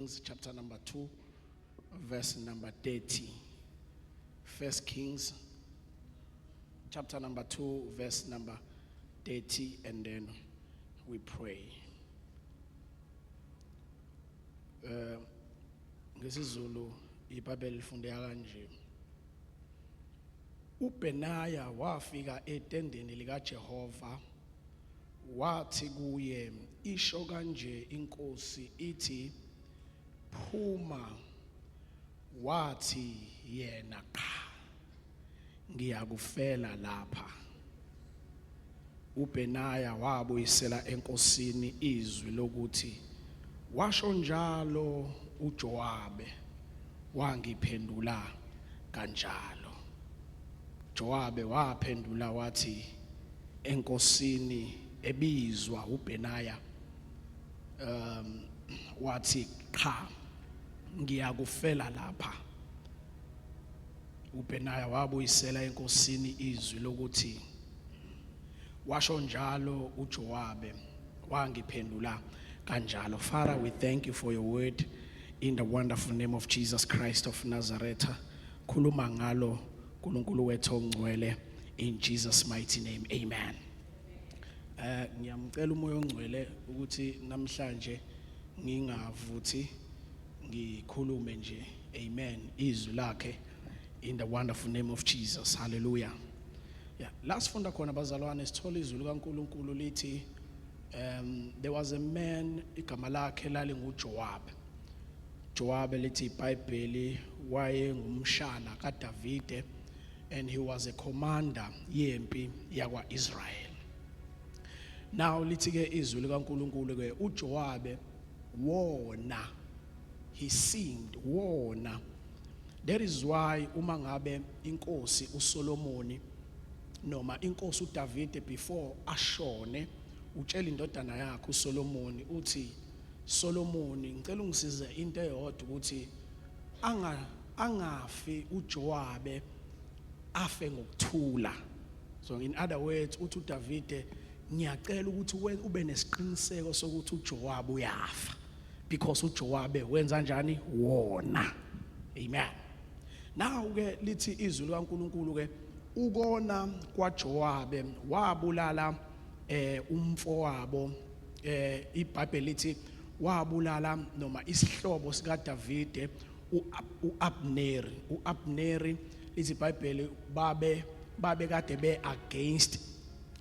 Kings chapter number 2 verse number 30. First Kings chapter number 2 verse number 30, and then we pray. NgesiZulu iBhayibheli lifundeka kanje. UBenaya wafika etendeni likaJehova, wathi kuye, "Isho kanje inkosi ithi, phuma." Wathi yena, "Qha, ngiyakufela lapha." UBenaya wabuyisela enkosini izwi lokuthi, "Washo njalo uJowabe, wangiphendula kanjalo." Jowabe waphendula wathi enkosini ebizwa uBenaya, wathi, "Qha, ngiyakufela lapha." UBenaya wabuyisela enkosini izwi lokuthi, "Washo njalo uJowabe, wangiphendula kanjalo." Father, we thank you for your word in the wonderful name of Jesus Christ of Nazareth. Khuluma ngalo, uNkulunkulu wethu ongcwele, in Jesus' mighty name, amen. Ngiyamcela uMoya oNgcwele ukuthi namhlanje ngingavuthi, ngikhulume nje, amen, izwi lakhe in the wonderful name of Jesus. Hallelujah. Yeah, la sifunda khona, bazalwane, sithola izwi likaNkulunkulu lithi there was a man, igama lakhe lalinguJoab. Joab, lithi iBhayibheli, wayengumshana kaDavide and he was a commander yempi yakwaIsrael. Now lithi ke izwi likaNkulunkulu ke, uJoabe wona, he sinned, wona. That is why uma ngabe inkosi uSolomoni noma inkosi uDavide before ashone utshela indodana yakhe uSolomoni, uthi, "Solomoni, ngicela ungisize into eyodwa, ukuthi angafi uJoabe, afe ngokuthula." So in other words, uthi uDavide, "Ngiyacela ukuthi ube nesiqiniseko sokuthi uJoab uyafa, because uJoabe wenza kanjani? Wona." Amen. Now ke lithi izwi likaNkulunkulu ke, ukona kwaJoabe, wabulala umfowabo. IBhayibheli lithi wabulala noma isihlobo sikaDavide, uAbneri. UAbneri, lithi iBhayibheli, babe kade be against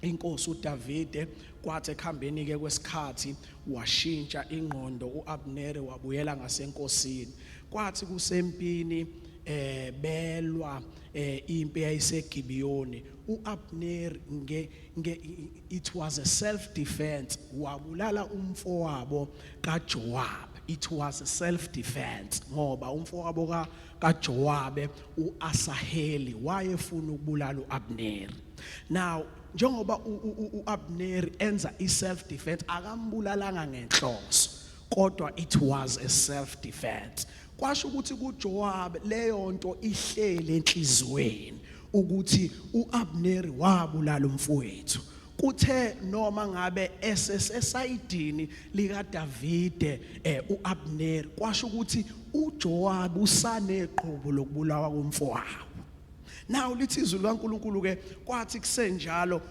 inkosi uDavide. Kwathi ekuhambeni ke kwesikhathi washintsha ingqondo uAbneri, wabuyela ngasenkosini. Kwathi kusempini, belwa impi yayiseGibiyoni, uAbner nge it was a self defense, wabulala umfowabo kaJoab. It was a self defense ngoba umfowabo kaJoabe, uAsaheli, wayefuna ukubulala uAbner. Now njengoba uAbner enza i-self defense, akambulalanga ngenhloso, kodwa it was a self defense. Kwasho ukuthi kuJoab leyo nto ihlele enhliziyweni ukuthi uAbner wabulala umfowethu. Kuthe noma ngabe esesayidini likaDavide uAbner, kwasho ukuthi uJoab usaneqhubu lokubulawa komfowabo. Now lithi izwi likaNkulunkulu ke, kwathi kusenjalo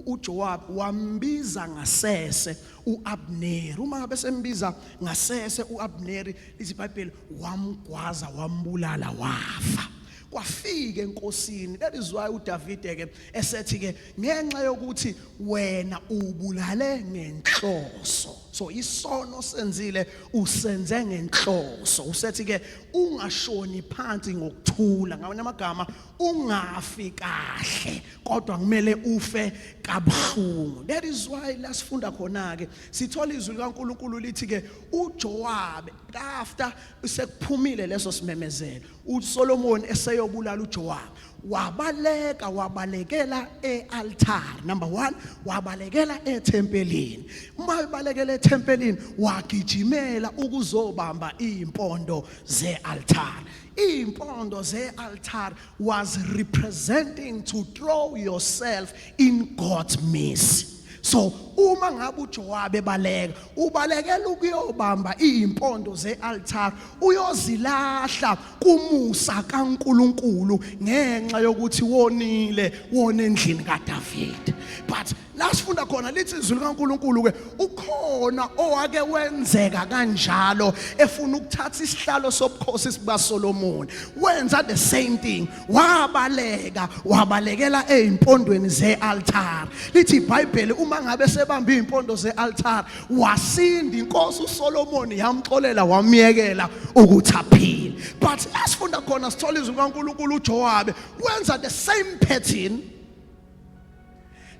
uJoab wambiza ngasese uAbner. Uma ngabe sembiza ngasese uAbner, lithi iBhayibheli wamgwaza, wambulala, wafa. Kwafika enkosini. That is why uDavide ke esethi ke, ngenxa yokuthi wena ubulale ngenhloso, so isono senzile, usenze ngenhloso, usethi ke ungashoni phansi ngokuthula. Ngamanye amagama, ungafi kahle, kodwa kumele ufe kabuhlungu. That is why la sifunda khona ke sithola izwi likaNkulunkulu lithi ke uJoab, after sekuphumile leso simemezelo, uSolomon eseyobulala uJoab, wabaleka, wabalekela ealtar. Number 1, wabalekela ethempelini. Uma ebalekela ethempelini, wagijimela ukuzobamba izimpondo zealtar. Izimpondo zealtar was representing to throw yourself in God's mercy. So uma ngabe uJowabe ebaleka, ubalekela ukuyobamba izimpondo zealtar, uyozilahla kumusa kaNkuluNkulu ngenxa yokuthi wonile, wone endlini kaDavid. But la sifunda khona lithi izwi likaNkuluNkulu ke ukhona owake wenzeka kanjalo efuna ukuthatha isihlalo sobukhosi sikaSolomon. Wenza the same thing, wabaleka, wabalekela ezimpondweni zealtar. Lithi iBhayibheli uma ngabe sebamba izimpondo zealtar wasinda, inkosi uSolomon yamxolela, wamyekela ukuthi aphile. But la sifunda khona sithola izwi likaNkuluNkulu, uJowabe wenza the same pattern,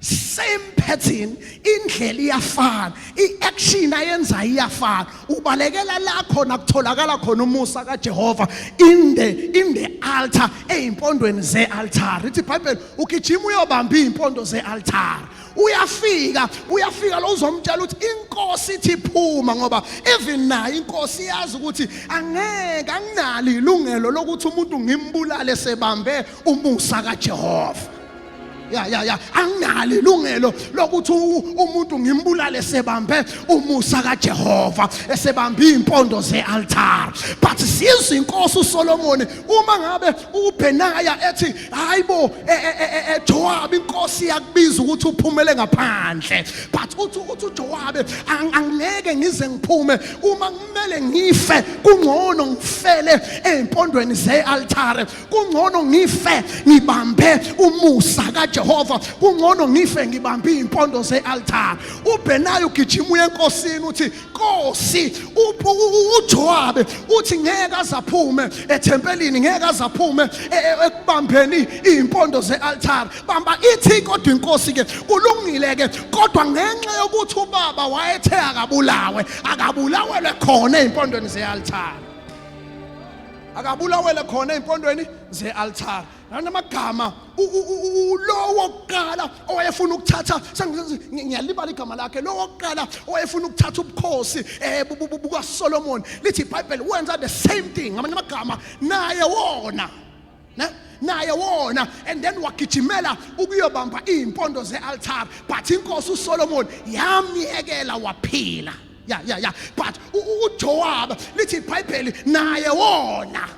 same pattern, indlela iyafana, iaction ayenza iyafana. Ubalekela la khona kutholakala khona umusa kaJehova in the altar, ezimpondweni zealtar. Ithi iBhayibheli ugijima uyobamba izimpondo zealtar, uyafika, uyafika lo uzomtshela ukuthi inkosi ithi phuma, ngoba even nayo inkosi iyazi ukuthi angeke, anginalo ilungelo lokuthi umuntu ngimbulale sebambe umusa kaJehova. Ya, anginalo ilungelo lokuthi umuntu ngimbulale sebambe umusa kaJehova, esebambe impondo zealtar. But sizwe inkosi uSolomon uma ngabe uBenaya ethi, "Hayibo, Joab, inkosi yakubiza ukuthi uphumele ngaphandle." But uthi uJoab, "Angeke ngize ngiphume. Uma kumele ngife, kungcono ngifele ezimpondweni zealtar, kungcono ngife ngibambe umusa kaJehova, kungcono ngife ngibambe izimpondo zealtar." UBenaya ugijima uye enkosini, uthi, "Nkosi, uJoabe uthi ngeke azaphume ethempelini, ngeke azaphume ekubambeni izimpondo zealtar." Bamba ithi kodwa inkosi ke, "Kulungile ke, kodwa ngenxa yokuthi ubaba wayethe akabulawe, akabulawelwe khona ezimpondweni zealtar, akabulawele khona ezimpondweni ze-altar." Namagama lo wokuqala owayefuna ukuthatha, ngiyalibala igama lakhe, lo wokuqala owayefuna ukuthatha ubukhosi bukaSolomon, lithi iBhayibheli wenza the same thing. Ngamanye amagama naye wona, ne, naye wona, and then wagijimela ukuyobamba izimpondo ze-altar, but inkosi uSolomon yamyekela waphila. Ya, but uJoab lithi iBhayibheli naye wona,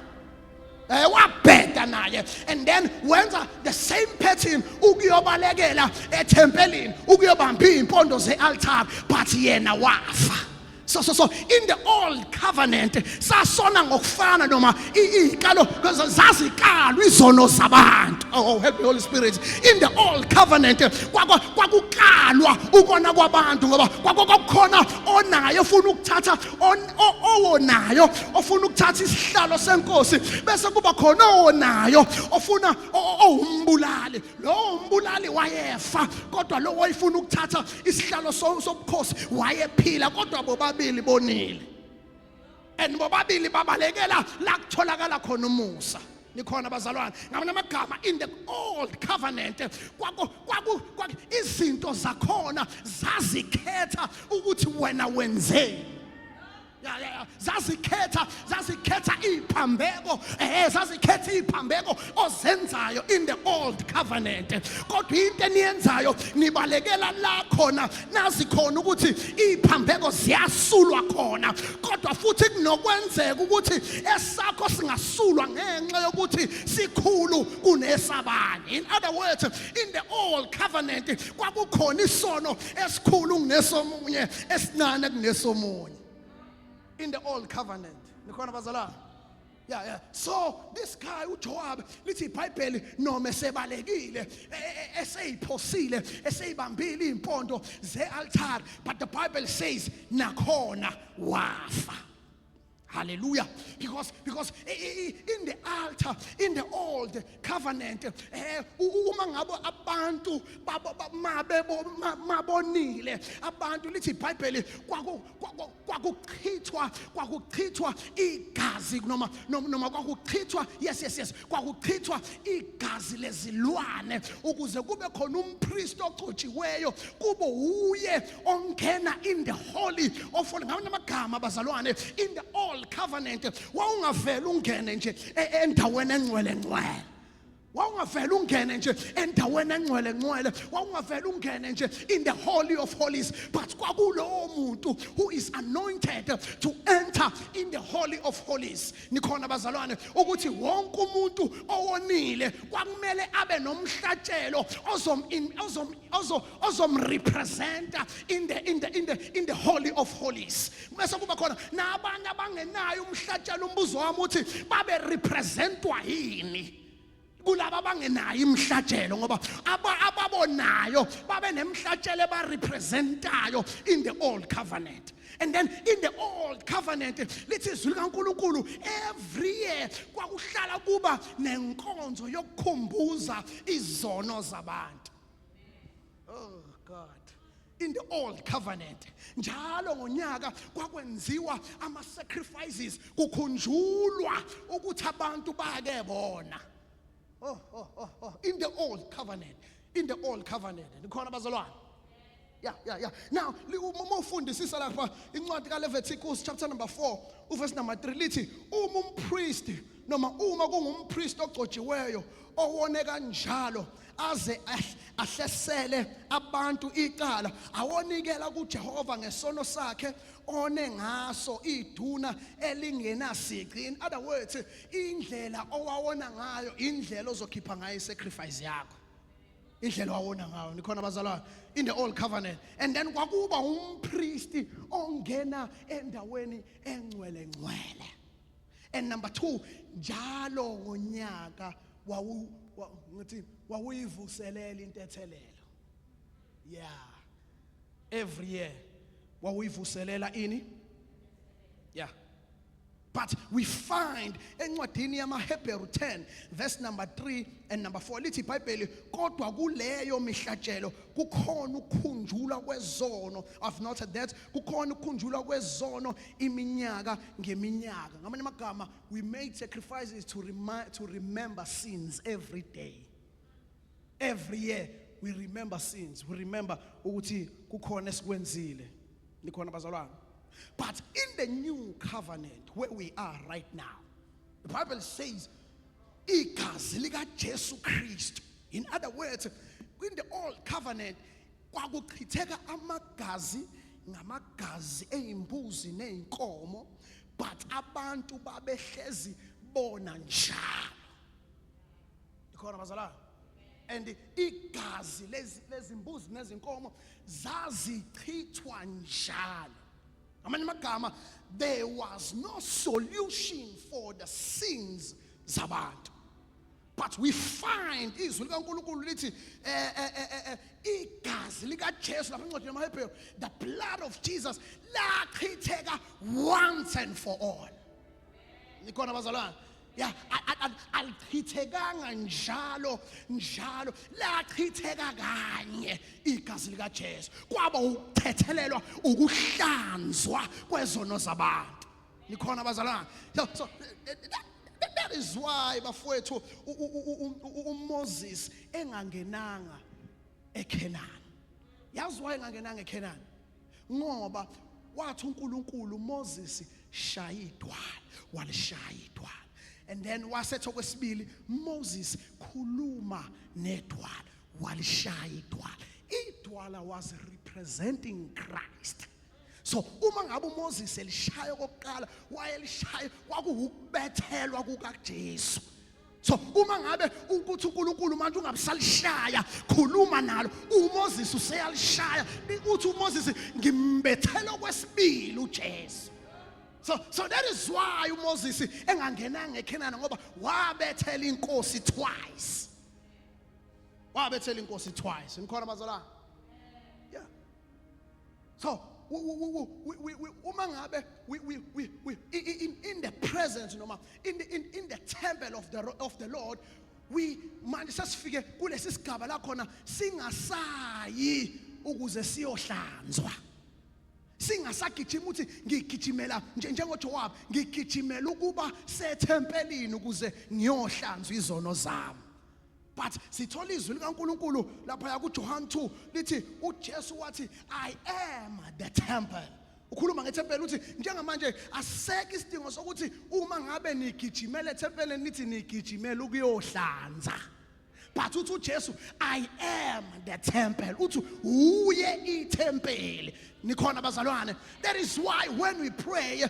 wabheda naye, and then wenza the same pattern ukuyobalekela ethempelini ukuyobamba izimpondo ze-altar, but yena wafa. So in the old covenant sasona ngokufana noma izikalo zazikalwa izono zabantu. Oh, help me, Holy Spirit. In the old covenant kwakukalwa ukona kwabantu, ngoba kwakukhona onayo ofuna ukuthatha owonayo ofuna ukuthatha isihlalo senkosi, bese kuba khona owonayo ofuna owumbulali. Lowo umbulali wayefa, kodwa lo wayefuna ukuthatha isihlalo sobukhosi wayephila, kodwa bobabili bonile and bobabili babalekela la kutholakala khona umusa. Nikhona bazalwane? Ngamanye amagama, in the old covenant kwaku izinto zakhona zazikhetha ukuthi wena wenzeni. Ya, zazikhetha iphambeko, zazikhetha iphambeko ozenzayo in the old covenant. Kodwa into eniyenzayo, nibalekela la khona nazi khona ukuthi iphambeko ziyasulwa khona, kodwa futhi kunokwenzeka ukuthi esakho singasulwa ngenxa yokuthi sikhulu kunesabanye. In other words, in the old covenant kwakukhona isono esikhulu kunesomunye, esincane kunesomunye, in the old covenant. Nikhona bazalwane? Yeah. So this guy uJoab, lithi iBhayibheli noma esebalekile, eseyiphosile, eseyibambile impondo zealtar, but the Bible says nakhona wafa. Hallelujah. Because in the altar, in the old covenant, uma ngabe abantu mabonile abantu, lithi iBhayibheli kwakuchithwa igazi noma kwakuchithwa, yes, kwakuchithwa igazi lezilwane ukuze kube khona umpriest ogcotshiweyo, kube uye ongena in the holy of holy. Ngamanye amagama bazalwane, in the old covenant wawungavela ungene nje endaweni engcwele ngcwele. Wawungavele ungene nje endaweni engcwele ngcwele, wawungavele ungene nje in the Holy of Holies, but kwakulowo muntu who is anointed to enter in the Holy of Holies. Nikhona bazalwane, ukuthi wonke umuntu owonile kwakumele abe nomhlatshelo ozom representa in the Holy of Holies. Bese kuba khona nabanye abangenayo umhlatshelo. Umbuzo wami uthi, babe representwa yini kulaba abangenayo imhlatshelo? Ngoba ababonayo babe nemhlatshelo ebarepresentayo in the old covenant. And then in the old covenant, lithi izwi likaNkulunkulu, every year kwakuhlala kuba nenkonzo yokukhumbuza izono zabantu. Oh God, in the old covenant, njalo ngonyaka kwakwenziwa ama sacrifices, kukhunjulwa ukuthi abantu bake bona. Oh, in the old covenant, in the old covenant. Nikhona bazalwane? Yeah. Now, uma ufundisisa lapha incwadi kaLeviticus chapter number 4, uverse number 3, lithi uma umpriest noma uma kungumpriest ogcotshiweyo owone kanjalo aze ahlesele abantu icala, awonikela kuJehova ngesono sakhe one ngaso iduna elingenasici. In other words, indlela owawona ngayo, indlela ozokhipha ngayo isacrifice yakho, indlela wawona ngayo. Nikhona bazalwane? In the old covenant. And then kwakuba umpristi ongena endaweni engcwele ngcwele. And number 2, njalo ngonyaka wawu ngithi wawuyivuselela intethelelo. Yeah, every year wawuyivuselela ini. Yeah, but we find encwadini yamaHebheru 10 verse number 3 and number 4, lithi iBhayibheli, kodwa kuleyo mihlatshelo kukhona ukukhunjulwa kwezono. I've noted that kukhona ukukhunjulwa kwezono iminyaka ngeminyaka. Ngamanye amagama, we made sacrifices to remember sins every day. Every year we remember sins, we remember ukuthi kukhona esikwenzile. Nikhona bazalwane? But in the new covenant where we are right now, the Bible says igazi lika Jesu Kristu. In other words, in the old covenant kwakuchitheka amagazi ngamagazi ezimbuzi nezinkomo, but abantu babehlezi bona njalo. Ikhona bazalwane? And igazi lezi lezimbuzi nezinkomo zazichithwa njalo. Amanye amagama, there was no solution for the sins zabantu. But we find izwi likaNkulunkulu lithi igazi likaJesu lapha encwadini yamaHebheru, the blood of Jesus lachitheka once and for all. Nikhona bazalwane? Ya, alichithekanga njalo njalo, lachitheka kanye igazi likaJesu, kwaba ukuthethelelwa, ukuhlanzwa kwezono zabantu. Nikhona bazalwane? So that is why, bafowethu, uMoses engangenanga eKhenani. Yazi why engangenanga eKhenani? Ngoba wathi uNkulunkulu, "Moses, shaya idwala." Walishaya idwala. And then wasetho kwesibili, "Moses, khuluma nedwala." Walishaya idwala. Idwala was representing Christ. So uma ngabe uMoses elishaya okokuqala, wayelishaya, kwakuwukubethelwa kukaJesu. So uma ngabe ukuthi uNkulunkulu manje ungabisalishaya, khuluma nalo, uMoses useyalishaya, uthi uMoses, "Ngimbethela okwesibili uJesu." So that is why uMoses engangenanga eKhenana, ngoba wabethela inkosi twice, wabethela inkosi twice. Nikhona bazalwane? Yeah. So uma ngabe we in the presence noma in the temple of the Lord, we manje sesifike kulesi sigaba la khona singasayi ukuze siyohlanzwa, singasagijima ukuthi ngigijimela njengoJoab, ngigijimela ukuba sethempelini ukuze ngiyohlanzwa izono zami. But sithola izwi likaNkulunkulu lapha kuJohn 2, lithi uJesu wathi, "I am the temple." Ukhuluma ngethempeli, uthi njengamanje asisekho isidingo sokuthi uma ngabe nigijimela ethempelini nithi nigijimela ukuyohlanza. But uthi uJesu, "I am the temple." Uthi uye ithempeli. Nikhona bazalwane? That is why when we pray,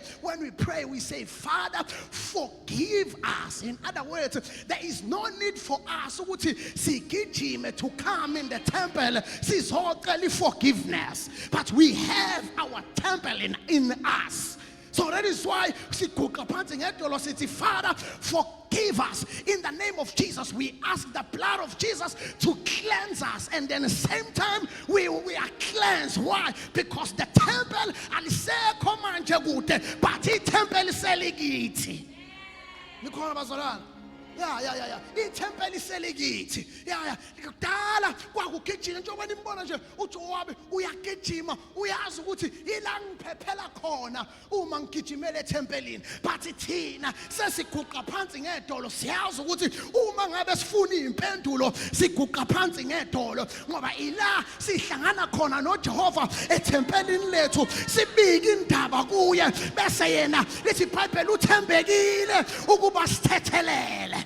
we say, "Father, forgive us." In other words, there is no need for us ukuthi sigijime to come in the temple sizocela forgiveness, but we have our temple in us. So that is why siguqa phansi ngedolo sithi, "Father, forgive us." In the name of Jesus, we ask the blood of Jesus to cleanse us, and then the same time we are cleansed. Why? Because the temple alisekho manje kude, but ithempeli selikithi. Nikhona bazalwane? Ya, ithempeli selikithi. Ya, kudala kwakugijima, njengoba nimbona nje uJowabe uyagijima, uyazi ukuthi ila ngiphephela khona uma ngigijimele ethempelini. But thina sesiguqa phansi ngedolo, siyazi ukuthi uma ngabe sifuna impendulo siguqa phansi ngedolo, ngoba ila sihlangana khona noJehova ethempelini lethu, sibike indaba kuye, bese yena lithi iBhayibheli uthembekile ukuba sithethelele,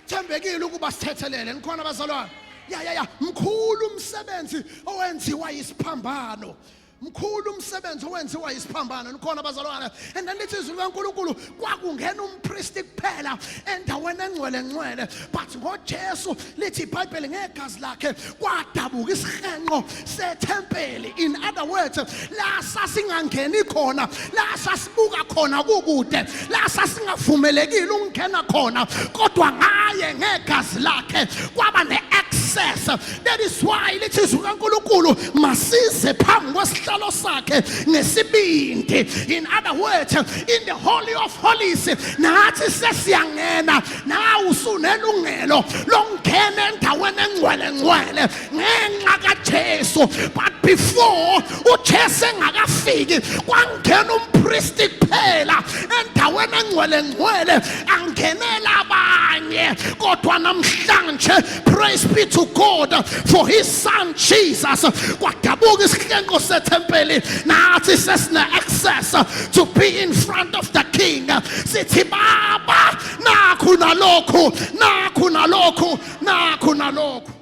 thembekile ukuba sithethelele. Nikhona bazalwane? Ya, mkhulu umsebenzi owenziwa isiphambano, mkhulu umsebenzi owenziwa isiphambano. Nikhona bazalwane? And then lithi izwi likaNkulunkulu kwakungena umpristi kuphela endaweni engcwele ngcwele, but ngoJesu lithi iBhayibheli ngegazi lakhe kwadabuka isihenqo sethempeli. In other words, la sasingangeni khona, la sasibuka khona kukude, la sasingavumelekile ukungena khona, kodwa ngaye ngegazi lakhe kwaba ne-access. That is why lithi izwi likaNkulunkulu masize phambi kwesihlalo sakhe ngesibindi. In other words, in the Holy of Holies nathi sesiyangena. Nawe usunelungelo lokungena endaweni engcwele ngcwele ngenxa kaJesu. But before uJesu engakafiki, kwangena umpristi kuphela endaweni engcwele ngcwele, angenela abanye. Kodwa namhlanje, praise be to God for his son Jesus, kwadabuka isihlenqo sethempeli, nathi sesine access to be in front of the King. Sithi, "Baba, nakhu nalokhu, nakhu nalokhu, nakhu nalokhu."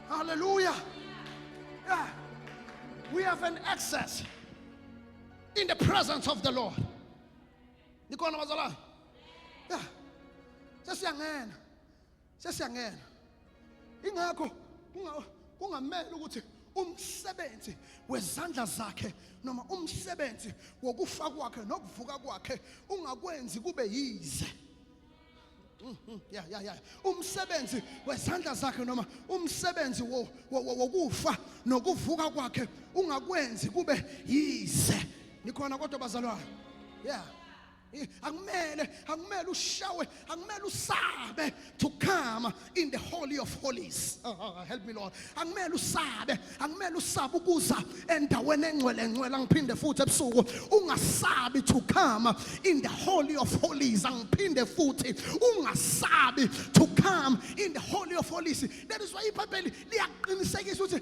Hallelujah. Yeah, we have an access in the presence of the Lord. Nikhona bazalwane? Yeah, sesiyangena, sesiyangena. Ingakho kungamele ukuthi umsebenzi wezandla zakhe noma umsebenzi wokufa kwakhe nokuvuka kwakhe ungakwenzi kube yize. Ya, umsebenzi wezandla zakhe noma umsebenzi wokufa nokuvuka kwakhe ungakwenzi kube yize. Nikhona kodwa bazalwane? Yeah. Akumele ushawe, akumele usabe to come in the Holy of Holies. Oh, help me, Lord. Akumele usabe, akumele usabe ukuza endaweni engcwele ngcwele. Angiphinde futhi ebusuku, ungasabi to come in the Holy of Holies. Angiphinde futhi, ungasabi to come in the Holy of Holies. That is why iBhayibheli liyaqinisekisa ukuthi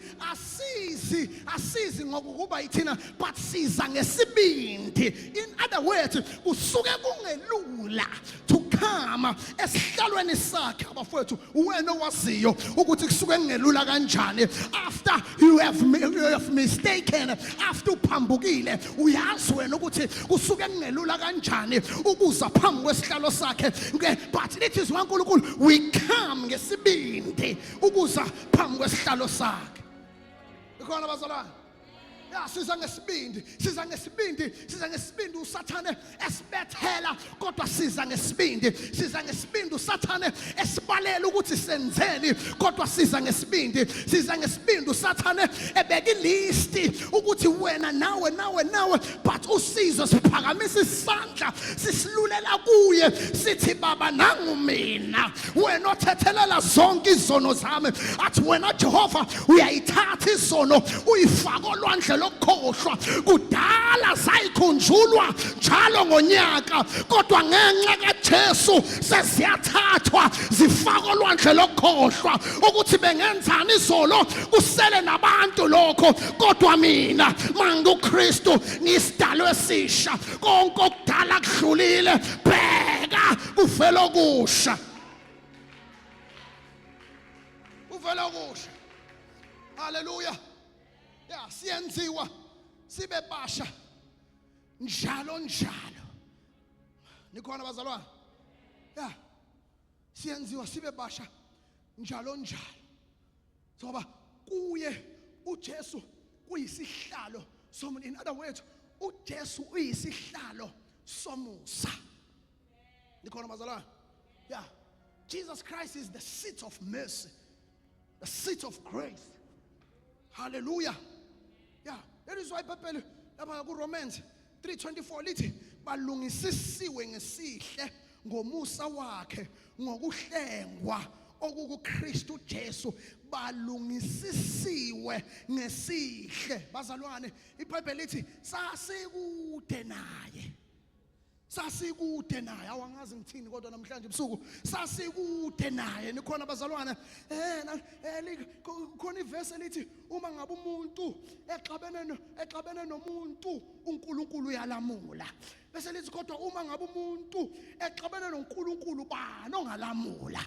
asizi ngokuba yithina, but siza ngesibindi. In other words, kusuke kungelula to come esihlalweni sakhe. Abafowethu, wena owaziyo ukuthi kusuke kungelula kanjani after you have mistaken, after uphambukile, uyazi wena ukuthi kusuke kungelula kanjani ukuza phambi kwesihlalo sakhe. But lithi izwi kaNkulunkulu we come ngesibindi ukuza phambi kwesihlalo sakhe. Ikhona bazalwane? Ya, siza ngesibindi, siza ngesibindi, siza ngesibindi. USathane esibethela, kodwa siza ngesibindi. Siza ngesibindi uSathane esibalela ukuthi senzeni, kodwa siza ngesibindi. Siza ngesibindi uSathane ebeka ilist ukuthi wena nawe nawe nawe, but usizo siphakamisa isandla, sisilulela kuye, sithi, "Baba, nangu mina, wena othethelela zonke izono zami." Athi wena Jehova uyayithatha izono uyifaka olwandle lokukhohlwa. Kudala zayikhunjulwa njalo ngonyaka, kodwa ngenxa kaJesu seziyathathwa zifakwa olwandle lokukhohlwa. Ukuthi bengenzani izolo kusele nabantu lokho, kodwa mina manguKristu ngisidalwe esisha, konke okudala kudlulile, bheka kuvela okusha. Uvela okusha. Haleluya. Ya, siyenziwa sibe basha njalo njalo. Nikhona bazalwane? Ya, siyenziwa sibe basha njalo njalo. Ngoba kuye uJesu kuyisihlalo somuntu. In other words, uJesu uyisihlalo somusa. Nikhona bazalwane? Yeah. Jesus Christ is the seat of mercy, the seat of grace. Hallelujah. Yeah, that is why iBhayibheli lapha ku Romans 3:24 lithi balungisisiwe ngesihle ngomusa wakhe ngokuhlengwa okukuKristu Jesu. Balungisisiwe ngesihle, bazalwane. IBhayibheli lithi sasikude naye, sasikude naye. Awangazi ngithini kodwa namhlanje ebusuku sasikude naye. Nikhona bazalwane? Khona ivesi elithi uma ngabe umuntu exabene nomuntu, uNkulunkulu uyalamula. Bese lithi kodwa uma ngabe umuntu exabene noNkulunkulu, bani ongalamula?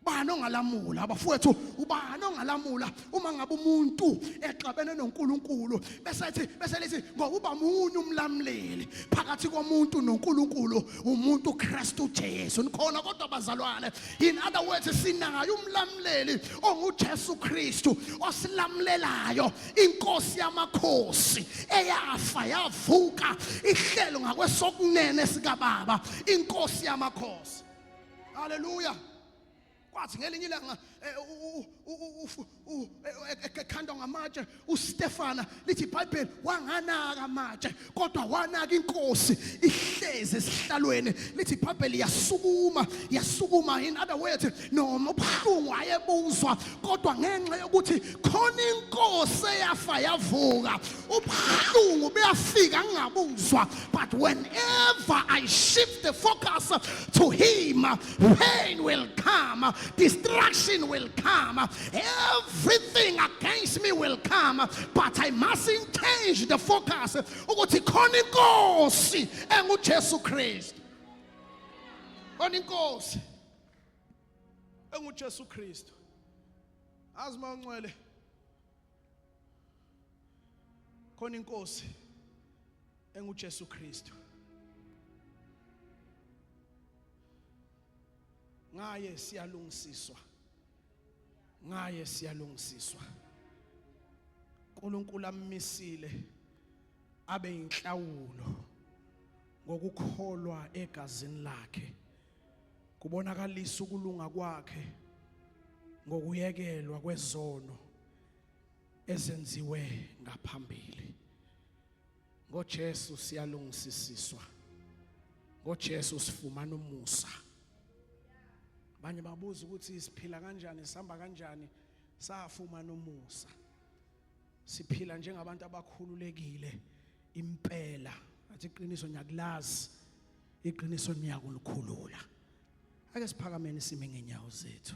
Bani ongalamula, abafowethu? Ubani ongalamula uma ngabe umuntu exabene noNkulunkulu? Bese lithi ngokuba munye umlamleli phakathi komuntu noNkulunkulu, umuntu Kristu Jesu. Nikhona kodwa bazalwane? In other words, sinayo umlamleli onguJesu Kristu osilamlelayo, inkosi yamakhosi eyafa yavuka, ihlelo ngakwesokunene sikaBaba, inkosi yamakhosi. Haleluya. Kwathi ngelinye ilanga ekhandwa ngamatshe uStefana, lithi iBhayibheli wanganaka amatshe kodwa wanaka inkosi ihlezi esihlalweni. Lithi iBhayibheli yasukuma, yasukuma. In other words, noma ubuhlungu ayebuzwa, kodwa ngenxa yokuthi khona inkosi eyafa yavuka, ubuhlungu buyafika ngingabuzwa. But whenever I shift the focus to him, pain will come, destruction will come, everything against me will come, but I mustn't change the focus ukuthi khona inkosi enguJesu Kristu, khona inkosi enguJesu Kristu. Azi mawuncwele, khona inkosi enguJesu Kristu, ngaye siyalungisiswa, ngaye siyalungisiswa. uNkulunkulu ammisile abe inhlawulo ngokukholwa egazini lakhe, kubonakalisa ukulunga kwakhe ngokuyekelwa kwezono ezenziwe ngaphambili. NgoJesu siyalungisiswa, ngoJesu sifumana umusa. Abanye babuza ukuthi siphila kanjani, sihamba kanjani. Safumana umusa, siphila njengabantu abakhululekile impela. Athi iqiniso niyakulazi, iqiniso niyakulikhulula. Ake siphakameni sime ngenyawo zethu.